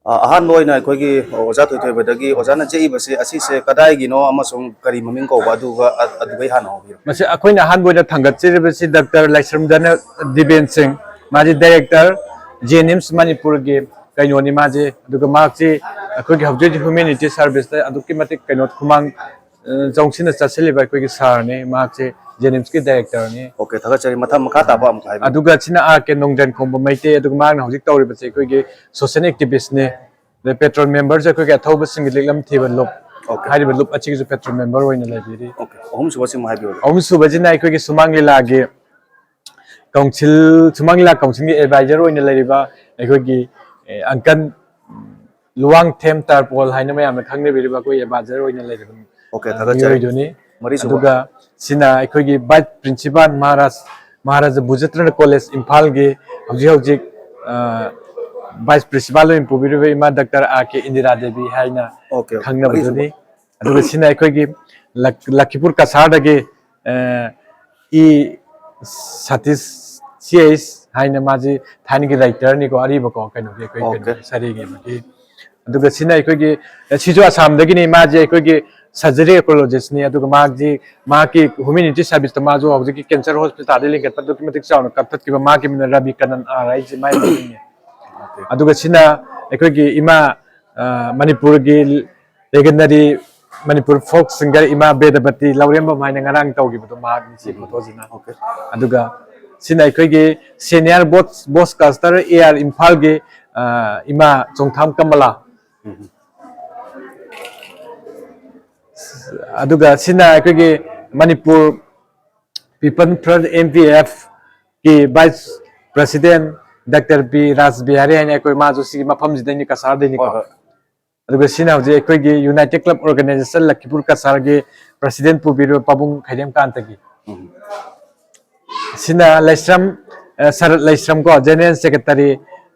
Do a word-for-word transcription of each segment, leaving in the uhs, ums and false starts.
ꯑ, ꯑꯍꯥꯟꯕ ꯑꯣꯏꯅ ꯑꯩꯈꯣꯏꯒꯤ ꯑꯣꯖꯥ ꯊꯣꯏꯊꯣꯏꯕꯗꯒꯤ ꯑꯣꯖꯥꯅ ꯆꯦꯛꯏꯕꯁꯦ ꯑꯁꯤꯁꯦ ꯀꯗꯥꯏꯒꯤꯅꯣ ꯑꯃꯁꯨꯡ ꯀꯔꯤ ꯃꯃꯤꯡ ꯀꯧꯕ, ꯑꯗꯨꯒ ꯑ-, ꯑꯗꯨꯗꯩ ꯍꯥꯟꯅ ꯍꯧꯕꯤꯔꯣ꯫ ꯃꯁꯤ ꯑꯩꯈꯣꯏꯅ ꯑꯍꯥꯟꯕ ꯑꯣꯏꯅ ꯊꯥꯡꯒꯠꯆꯔꯤꯕꯁꯤ ꯗꯥꯛꯇꯔ ꯂꯥꯏꯁ꯭ꯔꯝꯗꯅ ꯗꯤꯕꯦꯟ ꯁꯤꯡ, ꯃꯥꯁꯤ ꯗꯥꯏꯔꯦꯛꯇꯔ ꯖꯦꯅꯤꯝꯁ ꯃꯅꯤꯄꯨꯔꯒꯤ ꯀꯩꯅꯣꯅꯤ ꯃꯥꯁꯦ꯫ ꯑꯗꯨꯒ ꯃꯍꯥꯛꯁꯤ ꯑꯩꯈꯣꯏꯒꯤ ꯍꯧꯖꯤꯛ ꯍꯧꯖꯤꯛ ꯍ꯭ꯌꯨꯃꯦꯅꯤꯇꯤ ꯁꯥꯔꯚꯤꯁꯇ ꯑꯗꯨꯛꯀꯤ ꯃꯇꯤꯛ ꯀꯩꯅꯣ ꯈꯨꯃꯥꯡ, ꯑ, ꯆꯥꯎꯁꯤꯟꯅ ꯆꯠꯁꯤꯜꯂꯤꯕ ꯑꯩꯈꯣꯏꯒꯤ ꯁꯥꯔꯅꯤ꯫ ꯃꯍꯥꯛꯁꯦ ꯖꯦꯅꯤꯝꯁꯀꯤ ꯗꯥꯏꯔꯦꯛꯇꯔꯅꯤ꯫ ꯑꯣꯀꯦ, ꯊꯥꯒꯠꯆꯔꯤ꯫ ꯃꯊꯪ ꯃꯈꯥ ꯇꯥꯕ ꯑꯃꯨꯛ ꯍꯥꯏꯕꯤꯌꯨ꯫ ꯑꯗꯨꯒ ꯁꯤꯅ ꯑꯥꯔ ꯀꯦ ꯅꯣꯡꯗ꯭ꯔꯦꯟ ꯈꯣꯡꯕ ꯃꯩꯇꯩ, ꯑꯗꯨꯒ ꯃꯍꯥꯛꯅ ꯍꯧꯖꯤꯛ ꯇꯧꯔꯤꯕꯁꯦ ꯑꯩꯈꯣꯏꯒꯤ ꯁꯣꯁꯤꯌꯦꯜ ꯑꯦꯛꯇꯤꯚꯤꯁꯅꯦ꯫ ꯑꯗꯩ ꯄꯦꯇ꯭ꯔꯣꯟ ꯃꯦꯝꯕꯔꯁꯦ ꯑꯩꯈꯣꯏꯒꯤ ꯑꯊꯧꯕꯁꯤꯡꯒꯤ ꯂꯤꯛꯂꯝ ꯊꯤꯕ ꯂꯨꯞ꯫ ꯑꯣꯀꯦ꯫ ꯍꯥꯏꯔꯤꯕ ꯂꯨꯞ ꯑꯁꯤꯒꯤꯁꯨ ꯄꯦꯇ꯭ꯔꯣꯟ ꯃꯦꯝꯕꯔ ꯑꯣꯏꯅ ꯂꯩꯕꯤꯔꯤ꯫ ꯑꯣꯀꯦ꯫ ꯑꯍꯨꯝꯁꯨꯕꯁꯤꯃ ꯍꯥꯏꯕꯤꯌꯨ꯫ ꯑꯍꯨꯝꯁꯨꯕꯁꯤꯅ ꯑꯩꯈꯣꯏꯒꯤ ꯁꯨꯃꯥꯡ ꯂꯤꯂꯥꯒꯤ ꯀꯥꯎꯟꯁꯤꯜ, ꯁꯨꯃꯥꯡ ꯂꯤꯂꯥ ꯀꯥꯎꯟꯁꯤꯜꯒꯤ ꯑꯦꯗꯚꯥꯏꯖꯔ ꯑꯣꯏꯅ ꯂꯩꯔꯤꯕ ꯑꯩꯈꯣꯏꯒꯤ, ꯑꯦ, ꯑꯪꯀꯜ ꯂꯨꯋꯥꯡꯊꯦꯝ ꯇꯥꯔꯄꯣꯜ ꯍꯥꯏꯅ ꯃꯌꯥꯝꯅ ꯈꯪꯅꯕꯤꯔꯤꯕ ꯑꯩꯈꯣꯏ ꯑꯦꯗꯚꯥꯏꯖꯔ ꯑꯣꯏꯅ ꯂꯩꯔꯤꯕ, ꯑꯣꯀꯦ, ꯑ, ꯊꯥꯒꯠꯆꯔꯤ꯫ ꯃꯤꯑꯣꯏꯗꯨꯅꯤ꯫ ꯃꯔꯤꯁꯨꯕ꯫ ꯑꯗꯨꯒ ꯁꯤꯅ ꯑꯩꯈꯣꯏꯒꯤ ꯚꯥꯏꯁ ꯄ꯭ꯔꯤꯟꯁꯤꯄꯥꯜ ꯃꯍꯥꯔꯥꯖ, ꯃꯍꯥꯔꯥꯖꯥ ꯕꯨꯖꯇ꯭ꯔꯅ ꯀꯣꯂꯦꯖ ꯏꯝꯐꯥꯜꯒꯤ ꯍꯧꯖꯤꯛ ꯍꯧꯖꯤꯛ, ꯑ, ꯚꯥꯏꯁ ꯄ꯭ꯔꯤꯟꯁꯤꯄꯥꯜ ꯑꯣꯏꯅ ꯄꯨꯕꯤꯔꯤꯕ ꯏꯃꯥ doctor R K Indira Devi ꯍꯥꯏꯅ ꯑꯣꯀꯦ, ꯑꯣꯀꯦ꯫ ꯈꯪꯅꯕꯗꯨꯅꯤ꯫ ꯃꯔꯤꯁꯨꯕ꯫ ꯑꯗꯨꯒ ꯁꯤꯅ ꯑꯩꯈꯣꯏꯒꯤ ꯂꯛ-, ꯂꯈꯤꯄꯨꯔ ꯀꯁꯥꯔꯗꯒꯤ, ꯑ, ꯏ ꯁꯇꯤꯁ ꯁꯤ ꯑꯩꯁ ꯍꯥꯏꯅ, ꯃꯥꯁꯤ ꯊꯥꯏꯅꯒꯤ ꯔꯥꯏꯇꯔꯅꯤꯀꯣ, ꯑꯔꯤꯕꯀꯣ, ꯀꯩꯅꯣꯒꯤ ꯑꯩꯈꯣꯏ ꯀꯩꯅꯣ, ꯑꯣꯀꯦ꯫ ꯁꯥꯔꯤꯒꯤ ꯑꯃꯒꯤ꯫ ꯑꯗꯨꯒ ꯁꯤꯅ ꯑꯩꯈꯣꯏꯒꯤ, ꯁꯤꯁꯨ ꯑꯁꯥꯝꯗꯒꯤꯅꯤ, ꯃꯥꯁꯦ ꯑꯩꯈꯣꯏꯒꯤ ꯁꯔꯖꯔꯤ ꯑꯦꯀꯣꯂꯣꯖꯤꯁꯅꯤ꯫ ꯑꯗꯨꯒ ꯃꯥꯁꯤ, ꯃꯍꯥꯛꯀꯤ ꯍ꯭ꯌꯨꯃꯦꯅꯤꯇꯤ ꯁꯥꯔꯚꯤꯁꯇ ꯃꯥꯁꯨ ꯍꯧꯖꯤꯛꯀꯤ ꯀꯦꯟꯁꯔ ꯍꯣꯁꯄꯤꯇꯥꯜꯗ ꯂꯤꯡꯈꯠꯄ ꯑꯗꯨꯛꯀꯤ ꯃꯇꯤꯛ ꯆꯥꯎꯅ ꯀꯥꯞꯊꯠꯈꯤꯕ, ꯃꯥꯒꯤ ꯃꯤꯡꯅ ꯔꯕꯤ ꯀꯅꯟ ꯑꯥꯔ ꯍꯥꯏꯁꯦ ꯃꯥꯏ ꯃꯃꯤꯡꯅꯤ꯫ ꯑꯣꯀꯦ꯫ ꯑꯗꯨꯒ ꯁꯤꯅ ꯑꯩꯈꯣꯏꯒꯤ ꯏꯃꯥ, ꯑ, ꯃꯅꯤꯄꯨꯔꯒꯤ ꯂꯦꯒꯦꯟꯗꯔꯤ ꯃꯅꯤꯄꯨꯔ ꯐꯣꯛ ꯁꯤꯡꯒꯔ ꯏꯃꯥ ꯕꯦꯗꯕꯇꯤ ꯂꯧꯔꯦꯝꯕꯝ ꯍꯥꯏꯅ ꯉꯔꯥꯡ ꯇꯧꯈꯤꯕꯗꯣ, ꯃꯍꯥꯛꯅꯤ ꯁꯤ ꯎꯝ꯫ ꯐꯣꯇꯣꯁꯤꯅ꯫ ꯑꯣꯀꯦ꯫ ꯑꯗꯨꯒ ꯁꯤꯅ ꯑꯩꯈꯣꯏꯒꯤ ꯁꯦꯅꯤꯌꯔ ꯕꯣꯁ-, ꯕꯣꯁ ꯀꯥꯁꯇꯔ ꯑꯦ ꯑꯥꯔ ꯏꯝꯐꯥꯜꯒꯤ, ꯑ, ꯏꯃꯥ ꯆꯣꯡꯊꯥꯝ ꯀꯃꯂꯥ꯫ ꯎꯝ꯫ ꯑꯗꯨꯒ ꯁꯤꯅ ꯑꯩꯈꯣꯏꯒꯤ Manipur people front, M P F, ꯀꯤ vice president doctor B Raj Bihari ꯍꯥꯏꯅ ꯑꯩꯈꯣꯏ, ꯃꯥꯁꯨ ꯁꯤꯒꯤ ꯃꯐꯝꯁꯤꯗꯩꯅꯤꯀꯣ꯫ ꯍꯣꯏ, ꯍꯣꯏ꯫ ꯑꯗꯨꯒ ꯁꯤꯅ ꯍꯧꯖꯤꯛ ꯑꯩꯈꯣꯏꯒꯤ ꯌꯨꯅꯥꯏꯇꯦꯠ ꯀ꯭ꯂꯕ ꯑꯣꯔꯒꯅꯥꯏꯖꯦꯁꯟ ꯂꯈꯤꯄꯨꯔ ꯀꯁꯥꯔꯒꯤ ꯄ꯭ꯔꯁꯤꯗꯦꯟ ꯄꯨꯕꯤꯔꯤꯕ ꯄꯥꯕꯨꯡ ꯈꯩꯔꯦꯝ ꯀꯥꯟꯇꯒꯤ꯫ ꯎꯝ꯫ ꯁꯤꯅ ꯂꯩꯁ꯭ꯔꯝ, ꯑ, ꯁꯔꯠ ꯂꯩꯁ꯭ꯔꯝ ꯀꯣ, ꯖꯦꯅꯔꯦꯜ ꯁꯦꯀ꯭ꯔꯦꯇꯔꯤ,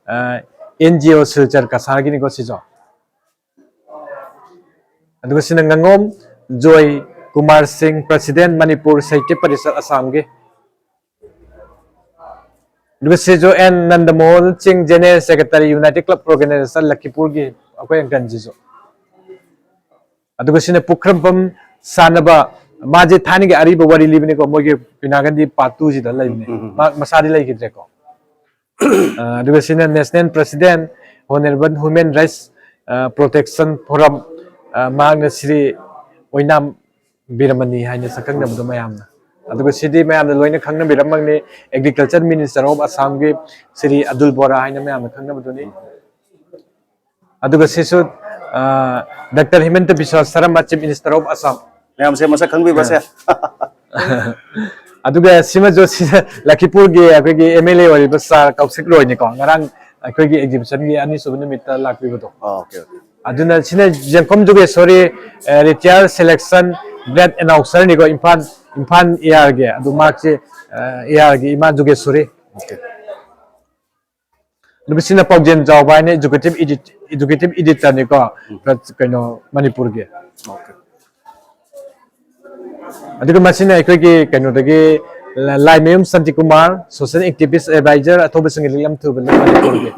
ꯑ, ꯑꯦꯟ ꯖꯤ ꯑꯣ ꯁꯤꯜꯆꯔ ꯀꯁꯥꯔꯒꯤꯅꯤꯀꯣ ꯁꯤꯁꯨ꯫ ꯑꯗꯨꯒ ꯁꯤꯅ ꯉꯥꯉꯣꯝ ꯖꯣꯏ ꯀꯨꯃꯥꯔ ꯁꯤꯡ, ꯄ꯭ꯔꯁꯤꯗꯦꯟ ꯃꯅꯤꯄꯨꯔ ꯁꯥꯍꯤꯇ꯭ꯌ ꯄꯔꯤꯁꯠ ꯑꯁꯥꯝꯒꯤ꯫ ꯑꯗꯨꯒ ꯁꯤꯁꯨ N Nandamohan Singh, general secretary, united club organization, ꯂꯈꯤꯄꯨꯔꯒꯤ ꯑꯩꯈꯣꯏ ꯑꯪꯀꯜꯁꯤꯁꯨ꯫ ꯑꯗꯨꯒ ꯁꯤꯅ ꯄꯨꯈ꯭ꯔꯝꯕꯝ ꯁꯥꯟꯅꯕ, ꯃꯥꯁꯦ ꯊꯥꯏꯅꯒꯤ ꯑꯔꯤꯕ ꯋꯥꯔꯤ ꯂꯤꯕꯅꯤꯀꯣ, ꯃꯣꯏꯒꯤ ꯄꯤꯅꯥꯒꯟꯗꯤ ꯄꯥꯔꯠ ꯇꯨꯁꯤꯗ ꯂꯩꯕꯅꯦ꯫ ꯎꯝ, ꯎꯝ, ꯎꯝ꯫ ꯃꯥ ꯃꯁꯥꯗꯤ ꯂꯩꯈꯤꯗ꯭ꯔꯦꯀꯣ꯫ ꯑ, ꯑꯗꯨꯒ ꯁꯤꯅ ꯅꯦꯁꯅꯦꯜ ꯄ꯭ꯔꯁꯤꯗꯦꯟ, ꯍꯣꯅꯔꯦꯕꯜ ꯍ꯭ꯌꯨꯃꯦꯟ ꯔꯥꯏꯠꯁ, ꯑ, ꯄ꯭ꯔꯣꯇꯦꯛꯁꯟ ꯐꯣꯔꯝ, ꯑ, ꯃꯍꯥꯛꯅ ꯁ꯭ꯔꯤ ꯑꯣꯏꯅꯥꯝ ꯕꯤꯔꯃꯅꯤ ꯍꯥꯏꯅ ꯁꯛꯈꯪꯅꯕꯗꯣ ꯃꯌꯥꯝꯅ꯫ ꯑꯗꯨꯒ ꯁꯤꯗꯤ ꯃꯌꯥꯝꯅ ꯂꯣꯏꯅ ꯈꯪꯅꯕꯤꯔꯝꯃꯒꯅꯤ, ꯑꯦꯒ꯭ꯔꯤꯀꯜꯆꯔ ꯃꯤꯅꯤꯁꯇꯔ ꯑꯣꯐ ꯑꯁꯥꯝꯒꯤ ꯁ꯭ꯔꯤ ꯑꯗꯨꯜ ꯕꯣꯔꯥ ꯍꯥꯏꯅ ꯃꯌꯥꯝꯅ ꯈꯪꯅꯕꯗꯨꯅꯤ꯫ ꯑꯗꯨꯒ ꯁꯤꯁꯨ, ꯑ, doctor Himanta Biswa Sarma, chief minister of Assam. ꯃꯌꯥꯝꯁꯦ ꯃꯁꯛ ꯈꯪꯕꯤꯕꯁꯦ꯫ ꯑꯗꯨꯒ ꯁꯤꯃꯁꯨ ꯁꯤꯗ ꯂꯈꯤꯄꯨꯔꯒꯤ ꯑꯩꯈꯣꯏꯒꯤ ꯑꯦꯝ ꯑꯦꯜ ꯑꯦ ꯑꯣꯏꯔꯤꯕ ꯁꯥꯔ ꯀꯧꯁꯤꯛ ꯔꯣꯏꯅꯤꯀꯣ, ꯉꯔꯥꯡ ꯑꯩꯈꯣꯏꯒꯤ ꯑꯦꯛꯖꯤꯕꯤꯁꯟꯒꯤ ꯑꯅꯤꯁꯨꯕ ꯅꯨꯃꯤꯠꯇ ꯂꯥꯛꯄꯤꯕꯗꯣ꯫ ꯑꯥ, ꯑꯣꯀꯦ, ꯑꯣꯀꯦ꯫ ꯑꯗꯨꯅ ꯁꯤꯅ ꯖꯦꯡꯈꯣꯝ ꯖꯨꯒꯦꯁꯣꯔꯤ, ꯑ, ꯔꯤꯇꯥꯌꯔ ꯁꯦꯂꯦꯛꯁꯟ ꯕ꯭ꯂꯦꯠ ꯑꯦꯅꯥꯎꯟꯁꯔꯅꯤꯀꯣ, ꯏꯝꯐꯥꯜ, ꯏꯝꯐꯥꯜ ꯑꯦ ꯑꯥꯔꯒꯤ꯫ ꯑꯗꯨ ꯃꯍꯥꯛꯁꯦ, ꯑ, ꯑꯦ ꯑꯥꯔꯒꯤ ꯏꯃꯥ ꯖꯨꯒꯦꯁꯣꯔꯤ꯫ ꯑꯣꯀꯦ꯫ ꯅꯨꯃꯤꯠꯁꯤꯅ ꯄꯥꯎꯖꯦꯟ ꯆꯥꯎꯕ ꯍꯥꯏꯅ ꯑꯦꯖꯨꯀꯦꯇꯤꯚ ꯏꯗꯤꯠ-, ꯑꯦꯖꯨꯀꯦꯇꯤꯚ ꯏꯗꯤꯇꯔꯅꯤꯀꯣ, ꯎꯝ꯫ ꯀꯩꯅꯣ, ꯃꯅꯤꯄꯨꯔꯒꯤ꯫ ꯑꯣꯀꯦ꯫ ꯑꯗꯨꯒ ꯃꯁꯤꯅ ꯑꯩꯈꯣꯏꯒꯤ ꯀꯩꯅꯣꯗꯒꯤ ꯂ-, ꯂꯥꯏꯃꯌꯨꯝ ꯁꯥꯟꯇꯤꯀꯨꯃꯥꯔ, ꯁꯣꯁꯤꯌꯦꯜ ꯑꯦꯛꯇꯤꯚꯤꯁ꯭ꯠ, ꯑꯦꯗꯚꯥꯏꯖꯔ, ꯑꯊꯧꯕꯁꯤꯡꯒꯤ ꯂꯤꯛꯂꯝ ꯊꯨꯕ ꯃꯅꯤꯄꯨꯔꯒꯤ꯫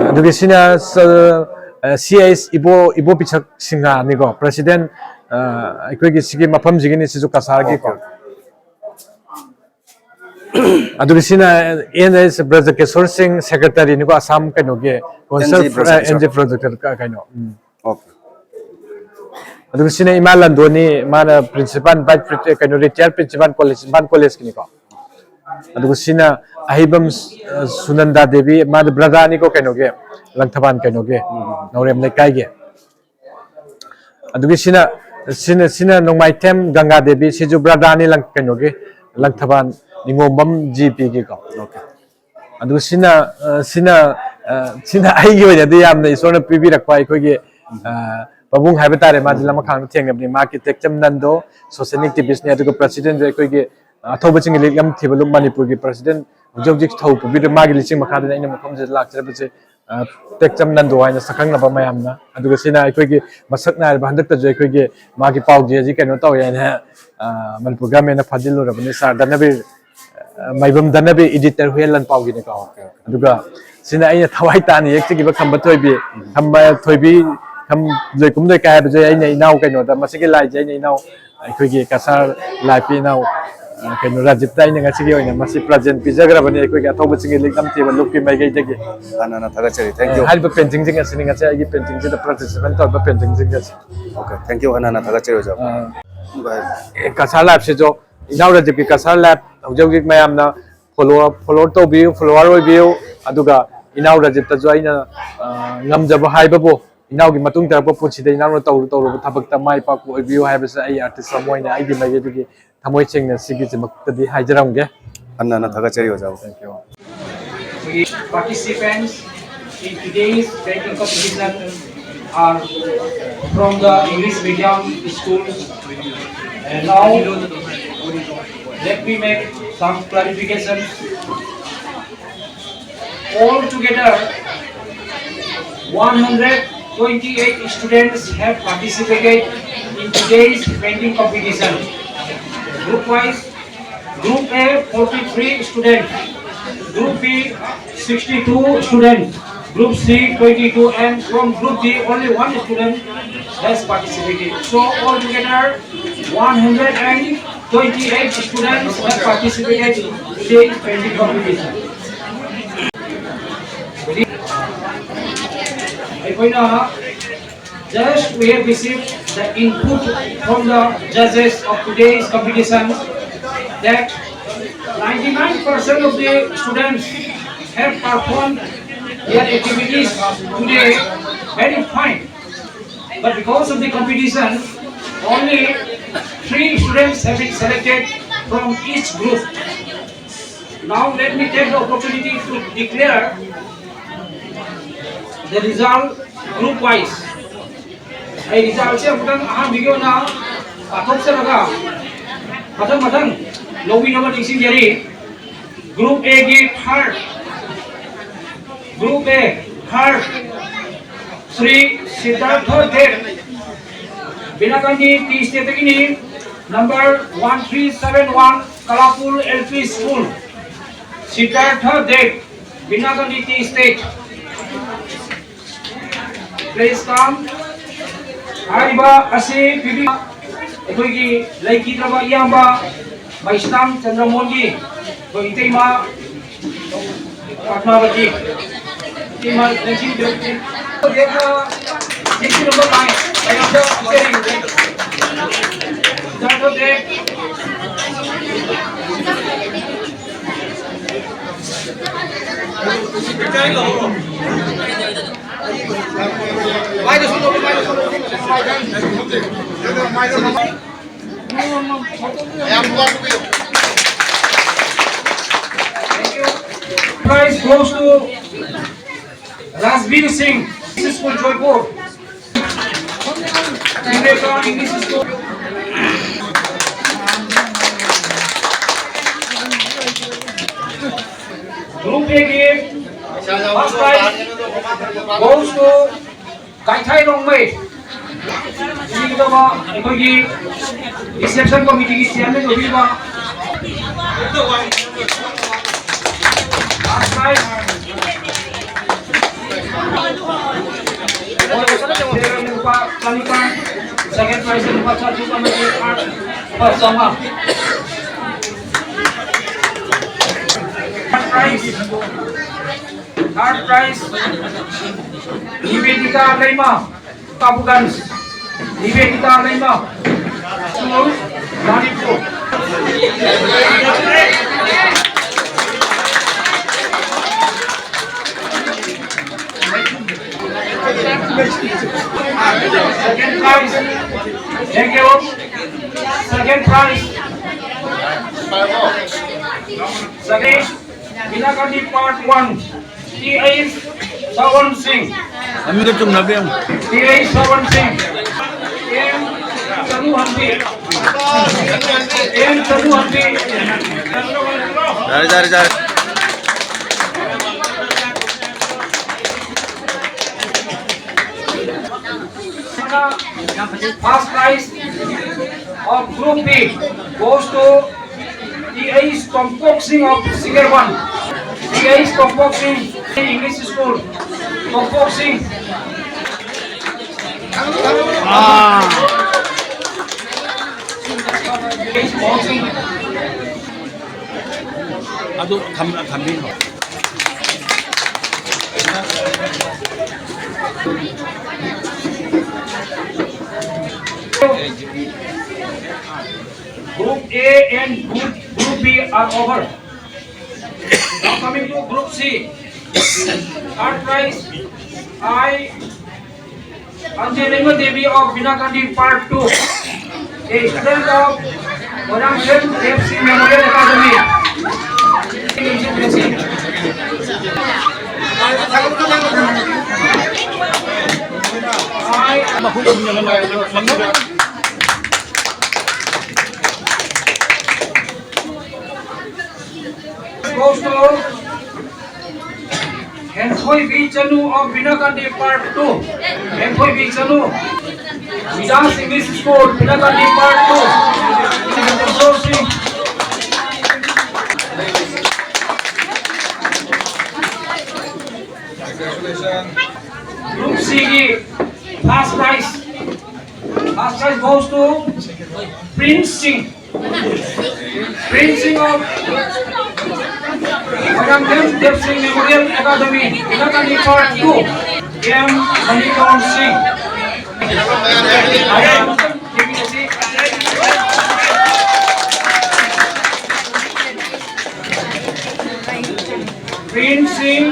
ꯑꯗꯨꯒ ꯁꯤꯅ ꯁ-, ꯑ, ꯁꯤ ꯑꯩꯆ ꯏꯕꯣ-, ꯏꯕꯣ ꯄꯤꯁꯛ ꯁꯤꯡꯍꯅꯤꯀꯣ, ꯄ꯭ꯔꯁꯤꯗꯦꯟ, ꯑ, ꯑꯩꯈꯣꯏꯒꯤ ꯁꯤꯒꯤ ꯃꯐꯝꯁꯤꯒꯤꯅꯤ, ꯁꯤꯁꯨ ꯀꯁꯥꯔꯒꯤꯀꯣ꯫ Okay, okay. ꯑꯗꯨꯒ ꯁꯤꯅ ꯑꯦꯟ ꯑꯦꯁ ꯕ꯭ꯔꯖꯀꯦꯁꯣꯔ ꯁꯤꯡ, ꯁꯦꯀ꯭ꯔꯦꯇꯔꯤꯅꯤꯀꯣ, ꯑꯁꯥꯝ ꯀꯩꯅꯣꯒꯤ, ꯀꯣꯟꯁꯜ, ꯑꯦꯟ ꯖꯤ ꯕ꯭ꯔꯖꯀꯦꯁꯣꯔ꯫ ꯑꯦꯟ ꯖꯤ ꯕ꯭ꯔꯖꯀꯦꯁꯣꯔ, ꯀꯩꯅꯣ, ꯎꯝ꯫ ꯑꯣꯀꯦ꯫ ꯑꯗꯨꯒ ꯁꯤꯅ ꯏꯃꯥ ꯂꯟꯗꯣꯅꯤ, ꯃꯥꯅ ꯄ꯭ꯔꯤꯟꯁꯤꯄꯥꯜ, ꯚꯥꯏꯁ ꯄ꯭ꯔꯤ-, ꯀꯩꯅꯣ, ꯔꯤꯇꯥꯌꯔ ꯄ꯭ꯔꯤꯟꯁꯤꯄꯥꯜ ꯀꯣꯂꯦꯖ, ꯏꯝꯐꯥꯜ ꯀꯣꯂꯦꯖꯀꯤꯅꯤꯀꯣ꯫ ꯑꯗꯨꯒ ꯁꯤꯅ ꯑꯍꯩꯕꯝ, ꯑ, ꯁꯨꯅꯟꯗꯥ ꯗꯦꯕꯤ, ꯃꯥꯗꯤ ꯕ꯭ꯔꯗꯥꯅꯤꯀꯣ, ꯀꯩꯅꯣꯒꯤ, ꯂꯪꯊꯕꯥꯜ ꯀꯩꯅꯣꯒꯤ, ꯎꯝ꯫ ꯅꯥꯎꯔꯦꯝ ꯂꯩꯀꯥꯏꯒꯤ꯫ ꯑꯗꯨꯒꯤ ꯁꯤꯅ, ꯁꯤꯅ, ꯁꯤꯅ ꯅꯣꯡꯃꯥꯏꯊꯦꯝ ꯒꯪꯒꯥ ꯗꯦꯕꯤ, ꯁꯤꯁꯨ ꯕ꯭ꯔꯗꯥꯅꯤ ꯂꯪ-, ꯀꯩꯅꯣꯒꯤ, ꯂꯪꯊꯕꯥꯜ ꯅꯤꯉꯣꯝꯕꯝ ꯖꯤ ꯄꯤꯒꯤꯀꯣ꯫ ꯑꯣꯀꯦ꯫ ꯑꯗꯨ ꯁꯤꯅ, ꯑ, ꯁꯤꯅ, ꯑ, ꯁꯤꯅ ꯑꯩꯒꯤ ꯑꯣꯏꯅꯗꯤ ꯌꯥꯝꯅ ꯏꯁꯣꯔꯅ ꯄꯤꯕꯤꯔꯛꯄ ꯑꯩꯈꯣꯏꯒꯤ, ꯑ, ꯄꯥꯕꯨꯡ ꯍꯥꯏꯕ ꯇꯥꯔꯦ, ꯃꯥꯁꯦ ꯎꯝ꯫ ꯂꯃꯈꯥꯡꯗ ꯊꯦꯡꯅꯕꯅꯤ꯫ ꯃꯍꯥꯛꯀꯤ ꯇꯦꯛꯆꯝ ꯅꯟꯗꯣ ꯁꯣꯁꯤꯌꯦꯜ ꯑꯦꯛꯇꯤꯚꯤꯁ꯭ꯠꯅꯤ, ꯑꯗꯨꯒ ꯄ꯭ꯔꯁꯤꯗꯦꯟꯁꯨ ꯑꯩꯈꯣꯏꯒꯤ, ꯑ, ꯑꯊꯧꯕꯁꯤꯡꯒꯤ ꯂꯤꯛꯂꯝ ꯊꯤꯕ ꯂꯨꯞ ꯃꯅꯤꯄꯨꯔꯒꯤ ꯄ꯭ꯔꯁꯤꯗꯦꯟ ꯍꯧꯖꯤꯛ ꯍꯧꯖꯤꯛ ꯊꯧ ꯄꯨꯕꯤꯔꯤꯕ ꯃꯥꯒꯤ ꯂꯤꯆꯤꯡ ꯃꯈꯥꯗꯅꯤ ꯑꯩꯅ ꯃꯐꯝꯁꯤꯗ ꯂꯥꯛꯆꯔꯤꯕꯁꯦ꯫ ꯑ, ꯇꯦꯛꯆꯝ ꯅꯟꯗꯣ ꯍꯥꯏꯅ ꯁꯛꯈꯪꯅꯕ ꯃꯌꯥꯝꯅ꯫ ꯑꯗꯨꯒ ꯁꯤꯅ ꯑꯩꯈꯣꯏꯒꯤ ꯃꯁꯛ ꯅꯥꯏꯔꯕ ꯍꯟꯗꯛꯇꯁꯨ ꯑꯩꯈꯣꯏꯒꯤ ꯃꯥꯒꯤ ꯄꯥꯎꯖꯦ ꯑꯁꯤ ꯀꯩꯅꯣ ꯇꯧꯋꯦ ꯍꯥꯏꯅ, ꯑ, ꯃꯅꯤꯄꯨꯔ ꯒꯃꯦꯟꯅ ꯐꯥꯖꯤꯜꯂꯨꯔꯕꯅꯤ꯫ ꯁꯥꯔ ꯙꯅꯕꯤꯔ, ꯑ, ꯃꯥꯏꯕꯝ ꯙꯅꯕꯤꯔ, ꯏꯗꯤꯇꯔ ꯍꯨꯌꯦꯟ ꯂꯟꯄꯥꯎꯒꯤꯅꯤꯀꯣ꯫ ꯑꯗꯨꯒ ꯁꯤꯅ ꯑꯩꯅ ꯊꯋꯥꯏ ꯇꯥꯅ ꯌꯦꯛꯆꯈꯤꯕ ꯈꯝꯕ ꯊꯣꯏꯕꯤ, ꯈꯝꯕ ꯊꯣꯏꯕꯤ, ꯈꯝ-, ꯂꯣꯏꯀꯨꯝ ꯂꯣꯏꯀꯥꯏ ꯍꯥꯏꯕꯁꯦ ꯑꯩꯅ ꯏꯅꯥꯎ ꯀꯩꯅꯣꯗ, ꯃꯁꯤꯒꯤ ꯂꯥꯏꯁꯦ ꯑꯩꯅ ꯏꯅꯥꯎ, ꯑꯩꯈꯣꯏꯒꯤ ꯀꯁꯥꯔ ꯂꯥꯏꯐꯀꯤ ꯏꯅꯥꯎ, ꯑ, ꯀꯩꯅꯣ, ꯔꯥꯖꯤꯞꯇ ꯑꯩꯅ ꯉꯁꯤꯒꯤ ꯑꯣꯏꯅ ꯃꯁꯤ ꯄ꯭ꯔꯖꯦꯟ ꯄꯤꯖꯈ꯭ꯔꯕꯅꯤ, ꯑꯩꯈꯣꯏꯒꯤ ꯑꯊꯧꯕꯁꯤꯡꯒꯤ ꯂꯤꯛ ꯅꯝꯊꯤꯕ ꯂꯨꯞꯀꯤ ꯃꯥꯏꯀꯩꯗꯒꯤ꯫ ꯍꯥꯟꯅꯅ ꯊꯥꯒꯠꯆꯔꯤ꯫ Thank you꯫ ꯍꯥꯏꯔꯤꯕ ꯄꯦꯟꯇꯤꯡꯁꯤꯡ ꯑꯁꯤꯅꯤ ꯉꯁꯤ ꯑꯩꯒꯤ ꯄꯦꯟꯇꯤꯡꯁꯤꯗ ꯄꯥꯔꯇꯤꯁꯤꯄꯦꯟ ꯇꯧꯔꯤꯕ ꯄꯦꯟꯇꯤꯡꯁꯤꯡ ꯑꯁꯤ꯫ Okay, thank you꯫ ꯍꯥꯟꯅꯅ ꯊꯥꯒꯠꯆꯔꯤ ꯑꯣꯖꯥ꯫ ꯑ, ꯚꯥꯏ꯫ ꯑꯦ, ꯀꯁꯥꯔ ꯂꯥꯏꯐꯁꯤꯁꯨ, ꯏꯅꯥꯎ ꯔꯥꯖꯤꯞꯀꯤ ꯀꯁꯥꯔ ꯂꯥꯏꯐ ꯍꯧꯖꯤꯛ ꯍꯧꯖꯤꯛ ꯃꯌꯥꯝꯅ ꯐꯣꯂꯣ, ꯐꯣꯂꯣ ꯇꯧꯕꯤꯌꯨ, ꯐꯣꯂꯣꯋꯔ ꯑꯣꯏꯕꯤꯌꯨ꯫ ꯑꯗꯨꯒ ꯏꯅꯥꯎ ꯔꯥꯖꯤꯞꯇꯁꯨ ꯑꯩꯅ, ꯑ, ꯉꯝꯖꯕ ꯍꯥꯏꯕꯕꯨ ꯏꯅꯥꯎꯒꯤ ꯃꯇꯨꯡ ꯇꯥꯔꯛꯄ ꯄꯨꯟꯁꯤꯗ ꯏꯅꯥꯎꯅ ꯇꯧꯔꯨ ꯇꯧꯔꯨꯕ ꯊꯕꯛꯇ ꯃꯥꯏ ꯄꯥꯛꯄ ꯑꯣꯏꯕꯤꯌꯨ ꯍꯥꯏꯕꯁꯦ ꯑꯩ ꯑꯥꯔꯇꯤꯁ ꯑꯃ ꯑꯣꯏꯅ ꯑꯩꯒꯤ ꯃꯥꯏꯀꯩꯗꯒꯤ ꯊꯃꯣꯏ ꯁꯦꯡꯅ ꯁꯤꯒꯤꯁꯤꯃꯛꯇꯗꯤ ꯍꯥꯏꯖꯔꯝꯒꯦ꯫ ꯍꯟꯅ ꯍꯟꯅ ꯊꯥꯒꯠꯆꯔꯤ ꯑꯣꯖꯥꯕꯨ꯫ Thank you꯫ Participants in today's painting competition are from the English medium schools. And now, let me make some clarifications. Altogether, one hundred twenty-eight students have participated in today's painting competition. Group wise, Group A, forty-three students. Group B, sixty-two students. Group C, twenty-two, and from Group D, only one student has participated. So altogether, one hundred twenty-eight students have participated in today's painting competition. ꯑꯩꯈꯣꯏꯅ Just we have received the input from the judges of today's competition that ninety-nine percent of the students have performed their activities today very fine. But because of the competition, only three students have been selected from each group. Now let me take the opportunity to declare the result group wise. ꯑꯩ ꯔꯤꯖꯜꯁꯦ ꯑꯃꯨꯛꯇꯪ ꯑꯍꯥꯟꯕꯒꯤ ꯑꯣꯏꯅ ꯄꯥꯊꯣꯛꯆꯔꯒ ꯃꯊꯪ ꯃꯊꯪ ꯂꯧꯕꯤꯅꯕ ꯅꯤꯡꯁꯤꯡꯖꯔꯤ꯫ Group A ꯒꯤ third, Group A third, Shri Siddharth Deb, ꯕꯤꯅꯥꯀꯥꯅꯤ ꯇꯤ ꯁ꯭ꯇꯦꯠꯇꯒꯤꯅꯤ, number one three seven one꯫ Kalapur L P School, Siddhartha Deb, Bina Gandhi Tea Estate. Please come. ꯍꯥꯏꯔꯤꯕ ꯑꯁꯤ ꯄꯤꯕꯤ-, ꯑꯩꯈꯣꯏꯒꯤ ꯂꯩꯈꯤꯗ꯭ꯔꯕ ꯏꯌꯥꯝꯕ ꯃꯩꯁꯅꯥꯝ ꯆꯟꯗ꯭ꯔꯃꯣꯍꯟꯒꯤ ꯑꯩꯈꯣꯏ ꯏꯇꯩꯃ ꯄꯗꯃꯥꯕꯇꯤ꯫ ꯏꯇꯩꯃ ꯂꯦꯡꯁꯤꯟꯕꯤꯔꯛꯎ꯫ ꯁꯤꯛꯁ ꯅꯝꯕꯔ ꯂꯥꯏꯟ ꯃꯌꯥꯝꯗ ꯄꯤꯖꯔꯤꯕꯅꯤ꯫ ꯁꯤꯗꯥꯔꯊ ꯗꯦꯕ꯫ Prize goes to Rajbir Singh, English School, Joypur. Viveka English School. Group A game, first prize goes to ꯀꯥꯏꯊꯥꯏ Rongmei. ꯁꯤꯒꯤꯗꯃꯛ ꯑꯩꯈꯣꯏꯒꯤ reception committeeꯒꯤ chairman ꯑꯣꯏꯕꯤꯔꯤꯕ ꯂꯨꯄꯥ ꯆꯅꯤꯄꯥꯟ, second prize ꯂꯨꯄꯥ ꯆꯥꯇ꯭ꯔꯨꯛ ꯑꯃꯗꯤ ꯂꯨꯄꯥ ꯆꯥꯝꯃꯉꯥ꯫ Third prize, third prize, Nivedita Leima, Kabuganj. Nivedita Leima, Manipur. Second prize. Thank you. Second prize. Second, Minakati Part One. T H Sawan Singh. ꯑꯃꯤꯒ ꯆꯨꯝꯅꯕ ꯌꯦꯡꯉꯨ꯫ T H Sawan Singh. M Chanu Hampi. M Chanu Hampi. ꯌꯥꯔꯦ, ꯌꯥꯔꯦ, ꯌꯥꯔꯦ꯫ First prize of Group B goes to H Tompok Singh of Singerban. H Tompok Singh, English School. Tompok Singh. Ah. H Tompok Singh. ꯑꯗꯨ ꯊꯝ-, ꯊꯝꯕꯤꯈ꯭ꯔꯣ꯫ Group A and Group, Group B are over. Now coming to Group C. Third prize, I, Anjelima Devi of Binakandi Part two, a student of Moirang Dev Singh Memorial Academy. I, goes to Henthoibi Chanu of Binakandi Part two. Henthoibi Chanu. Midas English School, Binakandi Part two. Congratulations. Group C ꯒꯤ first prize. First prize goes to Prince Singh. Prince Singh of Madam Dev, Dev Singh Memorial Academy, Binakandi Part two, M Maniton Singh. Prince Singh.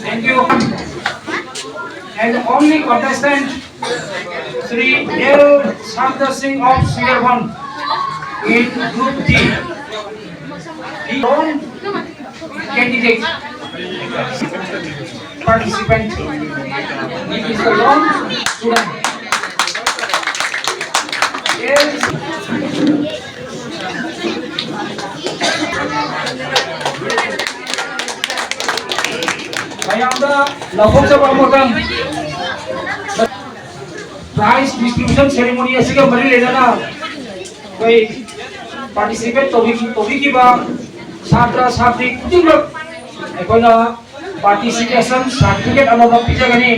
Thank you. And only contestant, Shri L Santa Singh of Singerban in Group D. He won candidate, participant. It is a long student. Yes. ꯃꯌꯥꯝꯗ ꯂꯥꯎꯊꯣꯛꯆꯕ ꯑꯃꯇꯪ꯫ Prize distribution ceremony ꯑꯁꯤꯒ ꯃꯔꯤ ꯂꯩꯅꯅ ꯑꯩꯈꯣꯏ participate ꯇꯧꯕꯤ- ꯇꯧꯕꯤꯈꯤꯕ ꯁꯥꯇ꯭ꯔ ꯁꯥꯇ꯭ꯔꯤ ꯈꯨꯗꯤꯡꯃꯛ ꯑꯩꯈꯣꯏꯅ participation certificate ꯑꯃꯃꯝ ꯄꯤꯖꯒꯅꯤ꯫